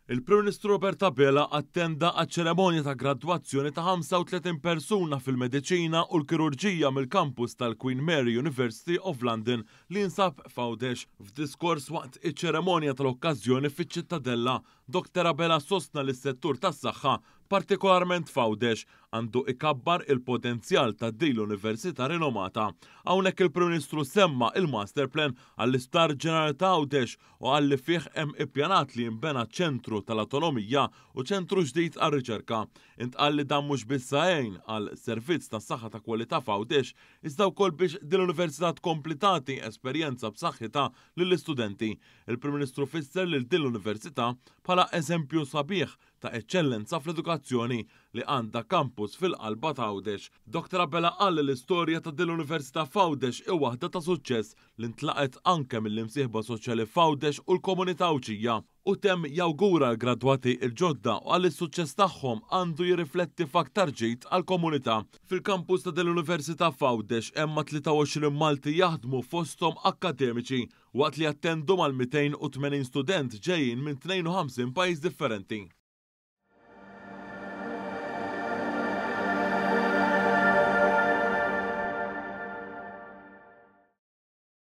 Il-Prim Ministru Robert Abela attenda għaċ-ċerimonja ta' gradwazzjoni ta' 35 persuna fil-mediċina u l-kirurġija mill-kampus tal-Queen Mary University of London li jinsab f'Għawdex. F'diskors waqt iċ-ċerimonja tal-okkażjoni fiċ-Ċittadella, Dr Abela sostna li s-settur tas-saħħa, partikolarment f'Għawdex, għandu ikabbar il-potenzjal ta' din l-università rinomata. Hawnhekk il-Prim Ministru semma il-Master Plan għall-Isptar Ġenerali ta' Għawdex u qal li fih hemm ippjanat li jinbena ċentru tal-awtonomija u ċentru ġdid għar-riċerka. Intqal li dan mhux biss se jgħin għal servizz tas-saħħa ta' kwalità f'Għawdex, iżda wkoll biex din l-università tkompli tagħti esperjenza b'saħħitha lill-istudenti. Il-Prim Ministru fisser lil din l-università bħala eżempju sabiħ ta' eċċellenza fl-edukazzjoni li għandha kampus fil-qalba ta' Għawdex. Dr Abela qal li l-istorja ta' din l-università f'Għawdex hi waħda ta' suċċess li ntlaqgħet anke mill-imsieħba soċjali f'Għawdex u l-komunità Għawdxija. Hu temm jawgura l-gradwati l-ġodda u qal li s-suċċess tagħhom għandu jirrifletti f'aktar ġid għall-komunità. Fil-kampus ta' din l-università f'Għawdex hemm ma' 23 Malti jaħdmu, fosthom akkademiċi, waqt li jattendu mal-280 student ġejjin minn 52 pajjiż differenti.